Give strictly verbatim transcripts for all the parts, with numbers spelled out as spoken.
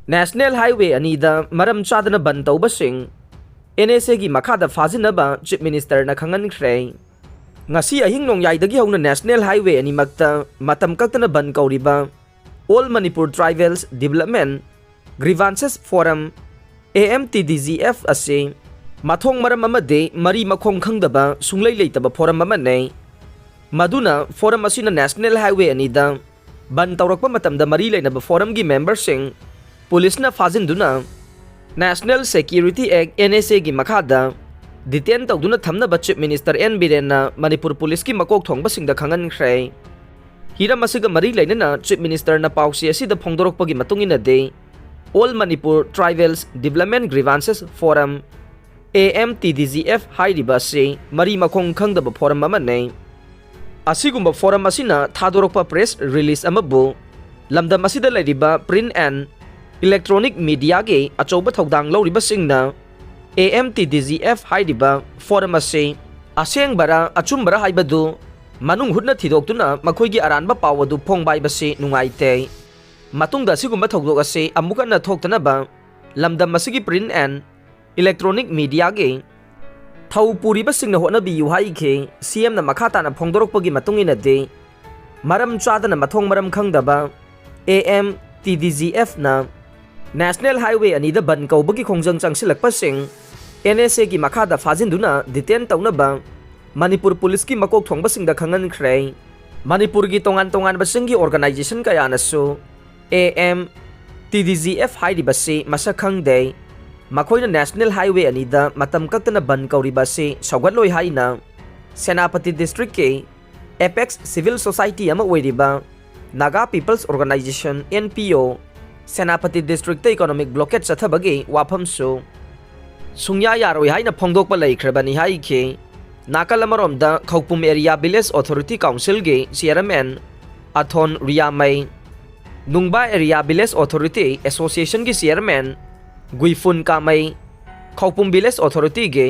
National Highway ꯑꯅꯤꯗ ꯃꯔꯝ ꯆꯥꯗꯅ ꯕꯟ ꯇꯧꯕꯁꯤꯡ N S A ꯒꯤ ꯃꯈꯥꯗ ꯐꯥꯖꯤꯟꯅꯕ Chief Minister ꯅ ꯈꯪꯍꯟꯈ꯭ꯔꯦ꯫ ꯉꯁꯤ ꯑꯍꯤꯡ ꯅꯣꯡꯌꯥꯏꯗꯒꯤ ꯍꯧꯅ National Highway ꯑꯅꯤꯃꯛꯇ ꯃꯇꯝ ꯀꯛꯇꯅ ꯕꯟ ꯀꯧꯔꯤꯕ All Manipur Tribals Development Grievances Forum, A M T D G F, ꯑꯁꯤ ꯃꯊꯣꯡ ꯃꯔꯝ ꯑꯃꯗꯤ ꯃꯔꯤ ꯃꯈꯣꯡ ꯈꯪꯗꯕ ꯁꯨꯡꯂꯩ ꯂꯩꯇꯕ forum ꯑꯃꯅꯤ꯫ ꯃꯗꯨꯅ forum ꯑꯁꯤꯅ National Highway ꯑꯅꯤꯗ ꯕꯟ ꯇꯧꯔꯛꯄ ꯃꯇꯝꯗ ꯃꯔꯤ ꯂꯩꯅꯕ forum ꯒꯤ member ꯁꯤꯡ ꯄꯨꯂꯤꯁꯅ ꯐꯥꯖꯤꯟꯗꯨꯅ National Security Act, N S A ꯒꯤ ꯃꯈꯥꯗ detain ꯇꯧꯗꯨꯅ ꯊꯝꯅꯕ Chief Minister N Biren ꯅ ꯃꯅꯤꯄꯨꯔ ꯄꯨꯂꯤꯁꯀꯤ ꯃꯀꯣꯛ ꯊꯣꯡꯕꯁꯤꯡꯗ ꯈꯪꯍꯟꯈ꯭ꯔꯦ꯫ ꯍꯤꯔꯝ ꯑꯁꯤꯒ ꯃꯔꯤ ꯂꯩꯅꯅ Chief Minister ꯅ ꯄꯥꯎꯆꯦ ꯑꯁꯤꯗ ꯐꯣꯡꯗꯣꯔꯛꯄꯒꯤ ꯃꯇꯨꯡ ꯏꯟꯅꯗꯤ, All Manipur Tribals Development Grievances Forum, A M T D G F, ꯍꯥꯏꯔꯤꯕ ꯑꯁꯤ ꯃꯔꯤ ꯃꯈꯣꯡ ꯈꯪꯗꯕ forum ꯑꯃꯅꯤ꯫ ꯑꯁꯤꯒꯨꯝꯕ forum ꯑꯁꯤꯅ ꯊꯥꯗꯣꯔꯛꯄ press release ꯑꯃꯕꯨ ꯂꯝꯗꯝ ꯑꯁꯤꯗ ꯂꯩꯔꯤꯕ print and electronic media ꯒꯤ ꯑꯆꯧꯕ ꯊꯧꯗꯥꯡ ꯂꯧꯔꯤꯕꯁꯤꯡꯅ A M T D G F ꯍꯥꯏꯔꯤꯕ forum ꯑꯁꯤ ꯑꯁꯦꯡꯕꯔꯥ ꯑꯆꯨꯝꯕꯔꯥ ꯍꯥꯏꯕꯗꯨ ꯃꯅꯨꯡ ꯍꯨꯠꯅ ꯊꯤꯗꯣꯛꯇꯨꯅ ꯃꯈꯣꯏꯒꯤ ꯑꯔꯥꯟꯕ ꯄꯥꯎ ꯑꯗꯨ ꯐꯣꯡꯕ ꯍꯥꯏꯕꯁꯤ ꯅꯨꯡꯉꯥꯏꯇꯦ꯫ ꯃꯇꯨꯡꯗ ꯑꯁꯤꯒꯨꯝꯕ ꯊꯧꯗꯣꯛ ꯑꯁꯤ ꯑꯃꯨꯛ ꯍꯟꯅ ꯊꯣꯛꯇꯅꯕ ꯂꯝꯗꯝ ꯑꯁꯤꯒꯤ print and electronic media ꯒꯤ ꯊꯧ ꯄꯨꯔꯤꯕꯁꯤꯡꯅ ꯍꯣꯠꯅꯕꯤꯌꯨ ꯍꯥꯏꯈꯤ꯫ C M ꯅ ꯃꯈꯥ ꯇꯥꯅ ꯐꯣꯡꯗꯣꯔꯛꯄꯒꯤ ꯃꯇꯨꯡ ꯏꯟꯅꯗꯤ, ꯃꯔꯝ ꯆꯥꯗꯅ ꯃꯊꯣꯡ ꯃꯔꯝ ꯈꯪꯗꯕ A M T D G F ꯅ National Highway ꯑꯅꯤꯗ ꯕꯟ ꯀꯧꯕꯒꯤ ꯈꯣꯡꯖꯪ ꯆꯪꯁꯤꯜꯂꯛꯄꯁꯤꯡ N S A ꯒꯤ ꯃꯈꯥꯗ ꯐꯥꯖꯤꯟꯗꯨꯅ detain ꯇꯧꯅꯕ ꯃꯅꯤꯄꯨꯔ ꯄꯨꯂꯤꯁꯀꯤ ꯃꯀꯣꯛ ꯊꯣꯡꯕꯁꯤꯡꯗ ꯈꯪꯍꯟꯈ꯭ꯔꯦ꯫ ꯃꯅꯤꯄꯨꯔꯒꯤ ꯇꯣꯉꯥꯟ ꯇꯣꯉꯥꯟꯕꯁꯤꯡꯒꯤ organization ꯀꯌꯥꯅꯁꯨ A M T D G F ꯍꯥꯏꯔꯤꯕꯁꯤ ꯃꯁꯛ ꯈꯪꯗꯦ꯫ ꯃꯈꯣꯏꯅ National Highway ꯑꯅꯤꯗ ꯃꯇꯝ ꯀꯛꯇꯅ ꯕꯟ ꯀꯧꯔꯤꯕ ꯑꯁꯤ ꯁꯧꯒꯠꯂꯣꯏ ꯍꯥꯏꯅ ꯁꯦꯅꯥꯄꯇꯤ district ꯀꯤ apex civil society ꯑꯃ ꯑꯣꯏꯔꯤꯕ Naga People's Organisation, N P O, Senapati district ꯇ economic blockade ꯆꯠꯊꯕꯒꯤ ꯋꯥꯐꯝꯁꯨ ꯁꯨꯡꯌꯥ ꯌꯥꯔꯣꯏ ꯍꯥꯏꯅ ꯐꯣꯡꯗꯣꯛꯄ ꯂꯩꯈ꯭ꯔꯕꯅꯤ ꯍꯥꯏꯈꯤ꯫ ꯅꯥꯀꯜ ꯑꯃꯔꯣꯝꯗ ꯈꯧꯄꯨꯝ Area Village Authority Council ꯒꯤ chairman ꯑꯊꯣꯟ ꯔꯤꯌꯥꯃꯩ, ꯅꯨꯡꯕꯥ Area Village Authority Association ꯒꯤ chairman ꯒꯨꯏꯐꯨꯟ ꯀꯥꯃꯩ, ꯈꯧꯄꯨꯝ Village Authority ꯒꯤ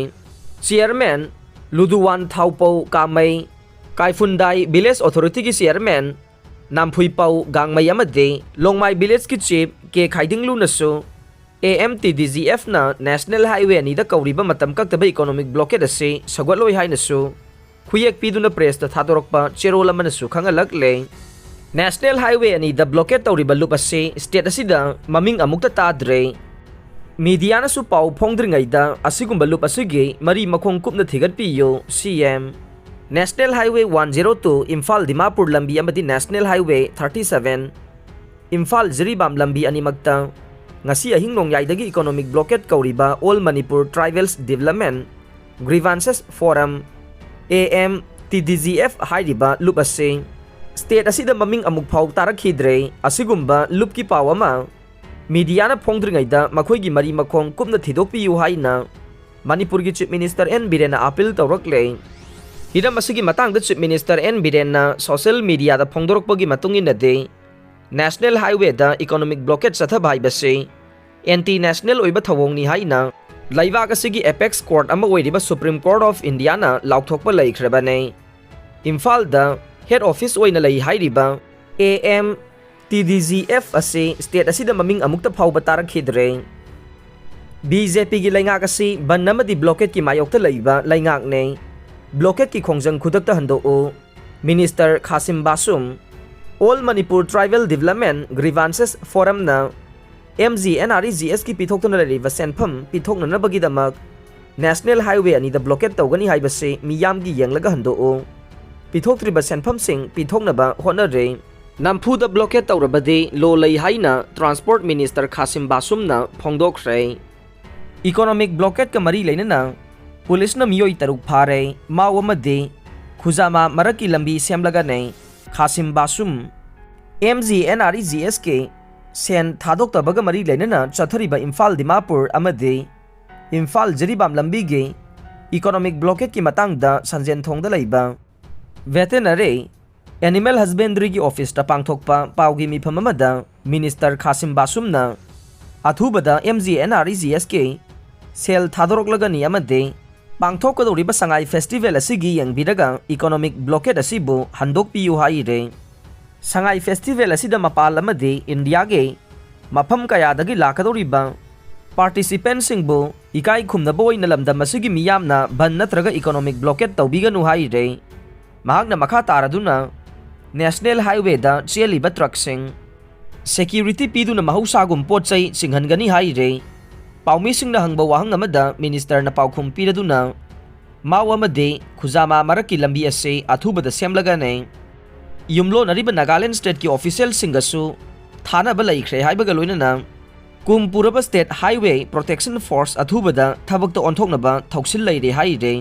chairman ꯂꯨꯗꯨꯋꯥꯟ ꯊꯥꯎꯄꯧ ꯀꯥꯃꯩ, ꯀꯥꯏꯐꯨꯟꯗꯥꯏ Village Authority ꯒꯤ chairman ꯅꯥꯝꯐꯨꯏꯄꯧ, ꯒꯥꯡꯃꯩ ꯑꯃꯗꯤ ꯂꯣꯡꯃꯥꯏ ꯚꯤꯂꯦꯖꯀꯤ ꯆꯤꯐ ꯀꯦ ꯈꯥꯏꯗꯤꯡꯂꯨꯅꯁꯨ A M T D G ꯑꯦꯐꯅ ꯅꯦꯁꯅꯦꯜ ꯍꯥꯏꯋꯦ ꯑꯅꯤꯗ ꯀꯧꯔꯤꯕ ꯃꯇꯝ ꯀꯛꯇꯕ ꯏꯀꯣꯅꯣꯃꯤꯛ ꯕ꯭ꯂꯣꯀꯦꯠ ꯑꯁꯤ ꯁꯧꯒꯠꯂꯣꯏ ꯍꯥꯏꯅꯁꯨ ꯈꯨꯌꯦꯛ ꯄꯤꯗꯨꯅ ꯄ꯭ꯔꯦꯁꯇ ꯊꯥꯗꯣꯔꯛꯄ ꯆꯦꯔꯣꯜ ꯑꯃꯅꯁꯨ ꯈꯪꯍꯜꯂꯛꯂꯦ꯫ ꯅꯦꯁꯅꯦꯜ ꯍꯥꯏꯋꯦ ꯑꯅꯤꯗ ꯕ꯭ꯂꯣꯀꯦꯠ ꯇꯧꯔꯤꯕ ꯂꯨꯞ ꯑꯁꯤ ꯁ꯭ꯇꯦꯠ ꯑꯁꯤꯗ ꯃꯃꯤꯡ ꯑꯃꯨꯛꯇ ꯇꯥꯗ꯭ꯔꯦ꯫ ꯃꯤꯗꯤꯌꯥꯅꯁꯨ ꯄꯥꯎ ꯐꯣꯡꯗ꯭ꯔꯤꯉꯩꯗ ꯑꯁꯤꯒꯨꯝꯕ ꯂꯨꯞ ꯑꯁꯤꯒꯤ ꯃꯔꯤ ꯃꯈꯣꯡ ꯀꯨꯞꯅ ꯊꯤꯒꯠꯄꯤꯌꯨ, C M. National highway one zero two Imphal Dimapur ꯂꯝꯕꯤ ꯑꯃꯗꯤ national highway thirty seven Imphal Jiribam ꯂꯝꯕꯤ ꯑꯅꯤꯃꯛꯇ ꯉꯁꯤ ꯑꯍꯤꯡ ꯅꯣꯡꯌꯥꯏꯗꯒꯤ ꯏꯀꯣꯅꯣꯃꯤꯛ ꯕ꯭ꯂꯣꯀꯦꯠ ꯀꯧꯔꯤꯕ all Manipur tribals development grievances forum, A M T D G F ꯍꯥꯏꯔꯤꯕ ꯂꯨꯞ ꯑꯁꯤ ꯁ꯭ꯇꯦꯠ ꯑꯁꯤꯗ ꯃꯃꯤꯡ ꯑꯃꯨꯛ ꯐꯥꯎ ꯇꯥꯔꯛꯈꯤꯗ꯭ꯔꯦ꯫ ꯑꯁꯤꯒꯨꯝꯕ ꯂꯨꯞꯀꯤ ꯄꯥꯎ ꯑꯃ ꯃꯤꯗꯤꯌꯥꯅ ꯐꯣꯡꯗ꯭ꯔꯤꯉꯩꯗ ꯃꯈꯣꯏꯒꯤ ꯃꯔꯤ ꯃꯈꯣꯡ ꯀꯨꯞꯅ ꯊꯤꯗꯣꯛꯄꯤꯌꯨ ꯍꯥꯏꯅ ꯃꯅꯤꯄꯨꯔꯒꯤ ꯆꯤꯐ ꯃꯤꯅꯤꯁꯇꯔ ꯑꯦꯟ ꯕꯤꯔꯦꯟꯅ ꯑꯥꯄꯤꯜ ꯇꯧꯔꯛꯂꯦ꯫ ꯍꯤꯔꯝ ꯑꯁꯤꯒꯤ ꯃꯇꯥꯡꯗ ꯆꯤꯐ ꯃꯤꯅꯤꯁꯇꯔ ꯑꯦꯟ ꯕꯤꯔꯦꯟꯅ ꯁꯣꯁꯤꯌꯦꯜ ꯃꯤꯗꯤꯌꯥꯗ ꯐꯣꯡꯗꯣꯔꯛꯄꯒꯤ ꯃꯇꯨꯡ ꯏꯟꯅꯗꯤ, ꯅꯦꯁꯅꯦꯜ ꯍꯥꯏꯋꯦꯗ ꯏꯀꯣꯅꯣꯃꯤꯛ ꯕ꯭ꯂꯣꯀꯦꯠ ꯆꯠꯊꯕ ꯍꯥꯏꯕꯁꯤ ꯑꯦꯟꯇꯤ ꯅꯦꯁꯅꯦꯜ ꯑꯣꯏꯕ ꯊꯧꯑꯣꯡꯅꯤ ꯍꯥꯏꯅ ꯂꯩꯕꯥꯛ ꯑꯁꯤꯒꯤ ꯑꯦꯄꯦꯛꯁ ꯀꯣꯔꯠ ꯑꯃ ꯑꯣꯏꯔꯤꯕ ꯁꯨꯄ꯭ꯔꯤꯝ ꯀꯣꯔꯠ ꯑꯣꯐ ꯏꯟꯗꯤꯌꯥꯅ ꯂꯥꯎꯊꯣꯛꯄ ꯂꯩꯈ꯭ꯔꯕꯅꯤ꯫ ꯏꯝꯐꯥꯜꯗ ꯍꯦꯗ ꯑꯣꯐꯤꯁ ꯑꯣꯏꯅ ꯂꯩ ꯍꯥꯏꯔꯤꯕ ꯑꯦ M T D G F ꯑꯁꯤ ꯁ꯭ꯇꯦꯠ ꯑꯁꯤꯗ ꯃꯃꯤꯡ ꯑꯃꯨꯛꯇ ꯐꯥꯎꯕ ꯇꯥꯔꯛꯈꯤꯗ꯭ꯔꯦ꯫ ꯕꯤ ꯖꯦ ꯄꯤꯒꯤ ꯂꯩꯉꯥꯛ ꯑꯁꯤ ꯕꯟ ꯑꯃꯗꯤ ꯕ꯭ꯂꯣꯀꯦꯠꯀꯤ ꯃꯥꯌꯣꯛꯇ ꯂꯩꯕ ꯂꯩꯉꯥꯛꯅꯤ꯫ ꯕ꯭ꯂꯣꯀꯦꯠꯀꯤ ꯈꯣꯡꯖꯪ ꯈꯨꯗꯛꯇ ꯍꯟꯗꯣꯛꯎ꯫ Minister Khashim Vashum, all Manipur tribal development grievances ꯐꯣꯔꯝꯅ M G N R E G ꯑꯦꯁꯀꯤ ꯄꯤꯊꯣꯛꯇꯨꯅ ꯂꯩꯔꯤꯕ ꯁꯦꯟꯐꯝ ꯄꯤꯊꯣꯛꯅꯅꯕꯒꯤꯗꯃꯛ ꯅꯦꯁꯅꯦꯜ ꯍꯥꯏꯋꯦ ꯑꯅꯤꯗ ꯕ꯭ꯂꯣꯀꯦꯠ ꯇꯧꯒꯅꯤ ꯍꯥꯏꯕꯁꯤ ꯃꯤꯌꯥꯝꯒꯤ ꯌꯦꯡꯂꯒ ꯍꯟꯗꯣꯛꯎ꯫ ꯄꯤꯊꯣꯛꯇ꯭ꯔꯤꯕ ꯁꯦꯟꯐꯝꯁꯤꯡ ꯄꯤꯊꯣꯛꯅꯕ ꯍꯣꯠꯅꯔꯦ꯫ ꯅꯝꯐꯨꯗ ꯕ꯭ꯂꯣꯀꯦꯠ ꯇꯧꯔꯕꯗꯤ ꯂꯣ ꯂꯩ ꯍꯥꯏꯅ ꯇ꯭ꯔꯥꯟꯁꯄꯣꯔꯠ ꯃꯤꯅꯤꯁꯇꯔ ꯈꯥꯁꯤꯝ ꯕꯥꯁꯨꯝꯅ ꯐꯣꯡꯗꯣꯛꯈ꯭ꯔꯦ꯫ ꯏꯀꯣꯅꯣꯃꯤꯛ ꯕ꯭ꯂꯣꯀꯦꯠꯀ ꯃꯔꯤ ꯂꯩꯅꯅ ꯄꯨꯂꯤꯁꯅ ꯃꯤꯑꯣꯏ ꯇꯔꯨꯛ ꯐꯥꯔꯦ꯫ ꯃꯥꯎ ꯑꯃꯗꯤ ꯈꯨꯖꯥꯃꯥ ꯃꯔꯛꯀꯤ ꯂꯝꯕꯤ ꯁꯦꯝꯂꯒꯅꯤ꯫ Khashim Vashum, M G N R E G ꯑꯦꯁꯀꯤ ꯁꯦꯟ ꯊꯥꯗꯣꯛꯇꯕꯒ ꯃꯔꯤ ꯂꯩꯅꯅ ꯆꯠꯊꯔꯤꯕ ꯏꯝꯐꯥꯜ ꯗꯤꯃꯥꯄꯨꯔ ꯑꯃꯗꯤ ꯏꯝꯐꯥꯜ ꯖꯤꯔꯤꯕꯥꯝ ꯂꯝꯕꯤꯒꯤ ꯏꯀꯣꯅꯣꯃꯤꯛ ꯕ꯭ꯂꯣꯀꯦꯠꯀꯤ ꯃꯇꯥꯡꯗ ꯁꯟꯖꯦꯟꯊꯣꯡꯗ ꯂꯩꯕ ꯚꯦꯇꯦꯅꯔꯤ ꯑꯦꯅꯤꯃꯦꯜ ꯍꯁꯕꯦꯟꯗ꯭ꯔꯤꯒꯤ ꯑꯣꯐꯤꯁꯇ ꯄꯥꯡꯊꯣꯛꯄ ꯄꯥꯎꯒꯤ ꯃꯤꯐꯝ ꯑꯃꯗ ꯃꯤꯅꯤꯁꯇꯔ ꯈꯥꯁꯤꯝ ꯕꯥꯁꯨꯝꯅ ꯑꯊꯨꯕꯗ M G N R E G ꯑꯦꯁꯀꯤ ꯁꯦꯜ ꯊꯥꯗꯣꯔꯛꯂꯒꯅꯤ ꯑꯃꯗꯤ ꯄꯥꯡꯊꯣꯛꯀꯗꯧꯔꯤꯕ ꯁꯉꯥꯏ ꯐꯦꯁꯇꯤꯚꯦꯜ ꯑꯁꯤꯒꯤ ꯌꯦꯡꯕꯤꯔꯒ ꯏꯀꯣꯅꯣꯃꯤꯛ ꯕ꯭ꯂꯣꯀꯦꯠ ꯑꯁꯤꯕꯨ ꯍꯟꯗꯣꯛꯄꯤꯌꯨ ꯍꯥꯏꯔꯦ꯫ ꯁꯉꯥꯏ ꯐꯦꯁꯇꯤꯚꯦꯜ ꯑꯁꯤꯗ ꯃꯄꯥꯟ ꯑꯃꯗꯤ ꯏꯟꯗꯤꯌꯥꯒꯤ ꯃꯐꯝ ꯀꯌꯥꯗꯒꯤ ꯂꯥꯛꯀꯗꯧꯔꯤꯕ ꯄꯥꯔꯇꯤꯁꯤꯄꯦꯟꯁꯤꯡꯕꯨ ꯏꯀꯥꯏ ꯈꯨꯝꯅꯕ ꯑꯣꯏꯅ ꯂꯝꯗꯝ ꯑꯁꯤꯒꯤ ꯃꯤꯌꯥꯝꯅ ꯕꯟ ꯅꯠꯇ꯭ꯔꯒ ꯏꯀꯣꯅꯣꯃꯤꯛ ꯕ꯭ꯂꯣꯀꯦꯠ ꯇꯧꯕꯤꯒꯅꯨ ꯍꯥꯏꯔꯦ꯫ ꯃꯍꯥꯛꯅ ꯃꯈꯥ ꯇꯥꯔꯗꯨꯅ ꯅꯦꯁꯅꯦꯜ ꯍꯥꯏꯋꯦꯗ ꯆꯦꯜꯂꯤꯕ ꯇ꯭ꯔꯛꯁꯤꯡ ꯁꯦꯀ꯭ꯌꯨꯔꯤꯇꯤ ꯄꯤꯗꯨꯅ ꯃꯍꯧꯁꯥꯒꯨꯝ ꯄꯣꯠ ꯆꯩ ꯆꯤꯡꯍꯟꯒꯅꯤ ꯍꯥꯏꯔꯦ꯫ ꯄꯥꯎꯃꯤꯁꯤꯡꯅ ꯍꯪꯕ ꯋꯥꯍꯪ ꯑꯃꯗ ꯃꯤꯅꯤꯁꯇꯔꯅ ꯄꯥꯎꯈꯨꯝ ꯄꯤꯔꯗꯨꯅ ꯃꯥꯎ ꯑꯃꯗꯤ ꯈꯨꯖꯥꯃꯥ ꯃꯔꯛꯀꯤ ꯂꯝꯕꯤ ꯑꯁꯤ ꯑꯊꯨꯕꯗ ꯁꯦꯝꯂꯒꯅꯤ꯫ ꯌꯨꯝꯂꯣꯟꯅꯔꯤꯕ ꯅꯥꯒꯥꯂꯦꯟ ꯁ꯭ꯇꯦꯠꯀꯤ ꯑꯣꯐꯤꯁꯤꯌꯦꯜꯁꯤꯡꯒꯁꯨ ꯊꯥꯅꯕ ꯂꯩꯈ꯭ꯔꯦ ꯍꯥꯏꯕꯒ ꯂꯣꯏꯅꯅ ꯀꯨꯝ ꯄꯨꯔꯕ ꯁ꯭ꯇꯦꯠ ꯍꯥꯏꯋꯦ ꯄ꯭ꯔꯣꯇꯦꯛꯁꯟ ꯐꯣꯔꯁ ꯑꯊꯨꯕꯗ ꯊꯕꯛꯇ ꯑꯣꯟꯊꯣꯛꯅꯕ ꯊꯧꯁꯤꯜ ꯂꯩꯔꯦ ꯍꯥꯏꯔꯦ꯫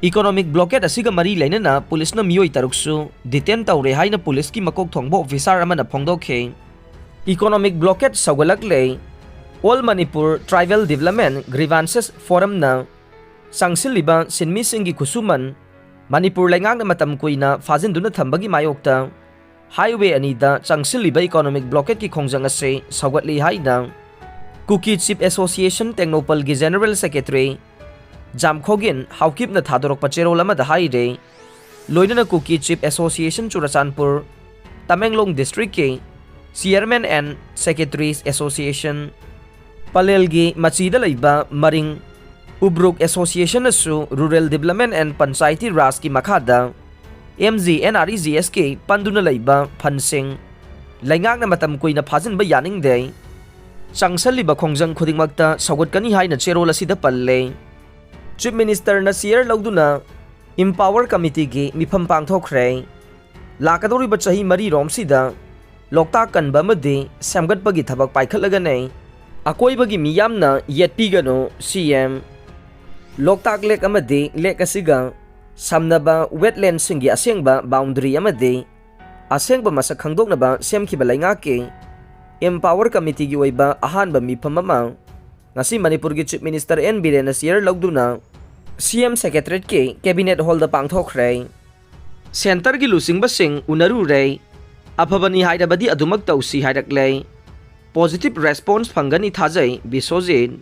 ꯏꯀꯣꯅꯣꯃꯤꯛ ꯕ꯭ꯂꯣꯀꯦꯠ ꯑꯁꯤꯒ ꯃꯔꯤ ꯂꯩꯅꯅ ꯄꯨꯂꯤꯁꯅ ꯃꯤꯑꯣꯏ ꯇꯔꯨꯛꯁꯨ ꯗꯤꯇꯦꯟ ꯇꯧꯔꯦ ꯍꯥꯏꯅ ꯄꯨꯂꯤꯁꯀꯤ ꯃꯀꯣꯛ ꯊꯣꯡꯕ ꯑꯣꯐꯤꯁꯥꯔ ꯑꯃꯅ ꯐꯣꯡꯗꯣꯛꯈꯤ꯫ ꯏꯀꯣꯅꯣꯃꯤꯛ ꯕ꯭ꯂꯣꯀꯦꯠ ꯁꯧꯒꯠꯂꯛꯂꯦ꯫ All Manipur tribal development grievances ꯐꯣꯔꯝꯅ ꯆꯪꯁꯤꯜꯂꯤꯕ ꯁꯤꯟꯃꯤꯁꯤꯡꯒꯤ ꯈꯨꯠꯁꯨꯃꯟ ꯃꯅꯤꯄꯨꯔ ꯂꯩꯉꯥꯛꯅ ꯃꯇꯝ ꯀꯨꯏꯅ ꯐꯥꯖꯤꯟꯗꯨꯅ ꯊꯝꯕꯒꯤ ꯃꯥꯌꯣꯛꯇ ꯍꯥꯏꯋꯦ ꯑꯅꯤꯗ ꯆꯪꯁꯤꯜꯂꯤꯕ ꯏꯀꯣꯅꯣꯃꯤꯛ ꯕ꯭ꯂꯣꯀꯦꯠꯀꯤ ꯈꯣꯡꯖꯪ ꯑꯁꯤ ꯁꯧꯒꯠꯂꯤ ꯍꯥꯏꯅ ꯀꯨꯀꯤ ꯆꯤꯞ ꯑꯦꯁꯣꯁꯤꯌꯦꯁꯟ ꯇꯦꯡꯅꯧꯄꯜꯒꯤ ꯖꯦꯅꯔꯦꯜ ꯁꯦꯀ꯭ꯔꯦꯇꯔꯤ ꯖꯥꯝꯈꯣꯒꯤꯟ ꯍꯥꯎꯀꯤꯞꯅ ꯊꯥꯗꯣꯔꯛꯄ ꯆꯦꯔꯣꯜ ꯑꯃꯗ ꯍꯥꯏꯔꯦ꯫ ꯂꯣꯏꯅꯅ ꯀꯨꯀꯤ ꯆꯤꯞ ꯑꯦꯁꯣꯁꯤꯌꯦꯁꯟ ꯆꯨꯔꯆꯥꯟꯄꯨꯔ, ꯇꯃꯦꯡꯂꯣꯡ ꯗꯤꯁꯇ꯭ꯔꯤꯛꯀꯤ ꯆꯤꯌꯔꯃꯦꯟ ꯑꯦꯟ ꯁꯦꯀ꯭ꯔꯦꯇꯔꯤꯁ ꯑꯦꯁꯣꯁꯤꯌꯦꯁꯟ, ꯄꯂꯦꯜꯒꯤ ꯃꯆꯤꯗ ꯂꯩꯕ ꯃꯔꯤꯡ ꯎꯕ꯭ꯔꯨꯛ ꯑꯦꯁꯣꯁꯤꯌꯦꯁꯟꯅꯁꯨ ꯔꯨꯔꯦꯜ ꯗꯤꯕꯂꯞꯃꯦꯟ ꯑꯦꯟ ꯄꯟꯆꯥꯌꯇꯤ ꯔꯥꯖꯀꯤ ꯃꯈꯥꯗ M G N R E G ꯑꯦꯁꯀꯤ ꯄꯟꯗꯨꯅ ꯂꯩꯕ ꯐꯟꯁꯤꯡ ꯂꯩꯉꯥꯛꯅ ꯃꯇꯝ ꯀꯨꯏꯅ ꯐꯥꯖꯤꯟꯕ ꯌꯥꯅꯤꯡꯗꯦ꯫ ꯆꯪꯁꯜꯂꯤꯕ ꯈꯣꯡꯖꯪ ꯈꯨꯗꯤꯡꯃꯛꯇ ꯁꯧꯒꯠꯀꯅꯤ ꯍꯥꯏꯅ ꯆꯦꯔꯣꯜ ꯑꯁꯤꯗ ꯄꯜꯂꯦ꯫ ꯆꯤꯐ ꯃꯤꯅꯤꯁꯇꯔꯅ ꯆꯤꯌꯔ ꯂꯧꯗꯨꯅ ꯏꯝꯄꯥꯋꯔ ꯀꯃꯤꯇꯤꯒꯤ ꯃꯤꯐꯝ ꯄꯥꯡꯊꯣꯛꯈ꯭ꯔꯦ꯫ ꯂꯥꯛꯀꯗꯧꯔꯤꯕ ꯆꯍꯤ ꯃꯔꯤꯔꯣꯝꯁꯤꯗ ꯂꯣꯛꯇꯥꯛ ꯀꯟꯕ ꯑꯃꯗꯤ ꯁꯦꯝꯒꯠꯄꯒꯤ ꯊꯕꯛ ꯄꯥꯏꯈꯠꯂꯒꯅꯤ꯫ ꯑꯀꯣꯏꯕꯒꯤ ꯃꯤꯌꯥꯝꯅ ꯌꯦꯠꯄꯤꯒꯅꯨ, ꯁꯤ ꯑꯦꯝ꯫ ꯂꯣꯛꯇꯥꯛ ꯂꯦꯛ ꯑꯃꯗꯤ ꯂꯦꯛ ꯑꯁꯤꯒ ꯁꯝꯅꯕ ꯋꯦꯠꯂꯦꯟꯁꯤꯡꯒꯤ ꯑꯁꯦꯡꯕ ꯕꯥꯎꯟꯗꯔꯤ ꯑꯃꯗꯤ ꯑꯁꯦꯡꯕ ꯃꯁꯛ ꯈꯪꯗꯣꯛꯅꯕ ꯁꯦꯝꯈꯤꯕ ꯂꯩꯉꯥꯛꯀꯤ ꯏꯝꯄꯥꯋꯔ ꯀꯃꯤꯇꯤꯒꯤ ꯑꯣꯏꯕ ꯑꯍꯥꯟꯕ ꯃꯤꯐꯝ ꯑꯃ ꯉꯁꯤ ꯃꯅꯤꯄꯨꯔꯒꯤ ꯆꯤꯐ ꯃꯤꯅꯤꯁꯇꯔ ꯑꯦꯟ ꯕꯤꯔꯦꯟꯅ ꯆꯤꯌꯔ ꯂꯧꯗꯨꯅ ꯁꯤ ꯑꯦꯝ ꯁꯦꯀ꯭ꯔꯦꯇꯔꯦꯠꯀꯤ ꯀꯦꯕꯤꯅꯦꯠ ꯍꯣꯜꯗ ꯄꯥꯡꯊꯣꯛꯈ꯭ꯔꯦ꯫ ꯁꯦꯟꯇꯔꯒꯤ ꯂꯨꯆꯤꯡꯕꯁꯤꯡ ꯎꯅꯔꯨꯔꯦ꯫ ꯑꯐꯕꯅꯤ ꯍꯥꯏꯔꯕꯗꯤ ꯑꯗꯨꯃꯛ ꯇꯧꯁꯤ ꯍꯥꯏꯔꯛꯂꯦ꯫ ꯄꯣꯖꯤꯇꯤꯚ ꯔꯦꯁꯄꯣꯟꯁ ꯐꯪꯒꯅꯤ ꯊꯥꯖꯩ, ꯕꯤꯁ꯭ꯋꯖꯤꯠ꯫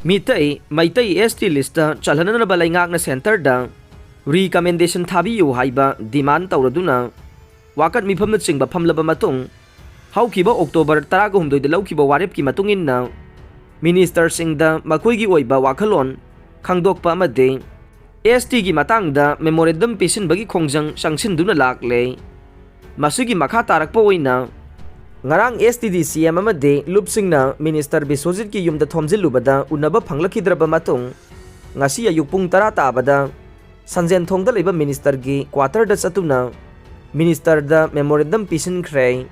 ꯃꯤꯇꯩ, ꯃꯩꯇꯩ ꯑꯦꯁ ꯇꯤ ꯂꯤꯁꯇ ꯆꯜꯍꯟꯅꯅꯕ ꯂꯩꯉꯥꯛꯅ ꯁꯦꯟꯇꯔꯗ ꯔꯤꯀꯃꯦꯟꯗꯦꯁꯟ ꯊꯥꯕꯤꯌꯨ ꯍꯥꯏꯕ ꯗꯤꯃꯥꯟ ꯇꯧꯔꯗꯨꯅ ꯋꯥꯀꯠ ꯃꯤꯐꯝꯅꯆꯤꯡꯕ ꯐꯝꯂꯕ ꯃꯇꯨꯡ, ꯍꯧꯈꯤꯕ ꯑꯣꯛꯇꯣꯕꯔ ꯇꯔꯥꯒ ꯍꯨꯝꯗꯣꯏꯗ ꯂꯧꯈꯤꯕ ꯋꯥꯔꯦꯞꯀꯤ ꯃꯇꯨꯡ ꯏꯟꯅ, ꯃꯤꯅꯤꯁꯇꯔꯁꯤꯡꯗ ꯃꯈꯣꯏꯒꯤ ꯑꯣꯏꯕ ꯋꯥꯈꯜꯂꯣꯟ ꯈꯪꯗꯣꯛꯄ ꯑꯃꯗꯤ ꯑꯦꯁ ꯇꯤꯒꯤ ꯃꯇꯥꯡꯗ ꯃꯦꯃꯣꯔꯦꯟꯗꯝ ꯄꯤꯁꯤꯟꯕꯒꯤ ꯈꯣꯡꯖꯪ ꯆꯪꯁꯤꯟꯗꯨꯅ ꯂꯥꯛꯂꯦ꯫ ꯃꯁꯤꯒꯤ ꯃꯈꯥ ꯇꯥꯔꯛꯄ ꯑꯣꯏꯅ, ꯉꯔꯥꯡ ꯑꯦꯁ ꯇꯤꯗꯤ ꯁꯤ ꯑꯦꯝ ꯑꯃꯗꯤ ꯂꯨꯞꯁꯤꯡꯅ ꯃꯤꯅꯤꯁꯇꯔ ꯕꯤꯁ꯭ꯋꯖꯤꯠꯀꯤ ꯌꯨꯝꯗ ꯊꯣꯝꯖꯤꯜꯂꯨꯕꯗ ꯎꯅꯕ ꯐꯪꯂꯛꯈꯤꯗ꯭ꯔꯕ ꯃꯇꯨꯡ, ꯉꯁꯤ ꯑꯌꯨꯛ ꯄꯨꯡ ꯇꯔꯥ ꯇꯥꯕꯗ ꯁꯟꯖꯦꯟꯊꯣꯡꯗ ꯂꯩꯕ ꯃꯤꯅꯤꯁꯇꯔꯒꯤ ꯀ꯭ꯋꯥꯇꯔꯗ ꯆꯠꯇꯨꯅ ꯃꯤꯅꯤꯁꯇꯔꯗ ꯃꯦꯃꯣꯔꯦꯟꯗꯝ ꯄꯤꯁꯤꯟꯈ꯭ꯔꯦ꯫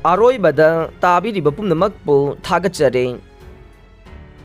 ꯑꯔꯣꯏꯕꯗ ꯇꯥꯕꯤꯔꯤꯕ ꯄꯨꯝꯅꯃꯛꯄꯨ ꯊꯥꯒꯠꯆꯔꯤ꯫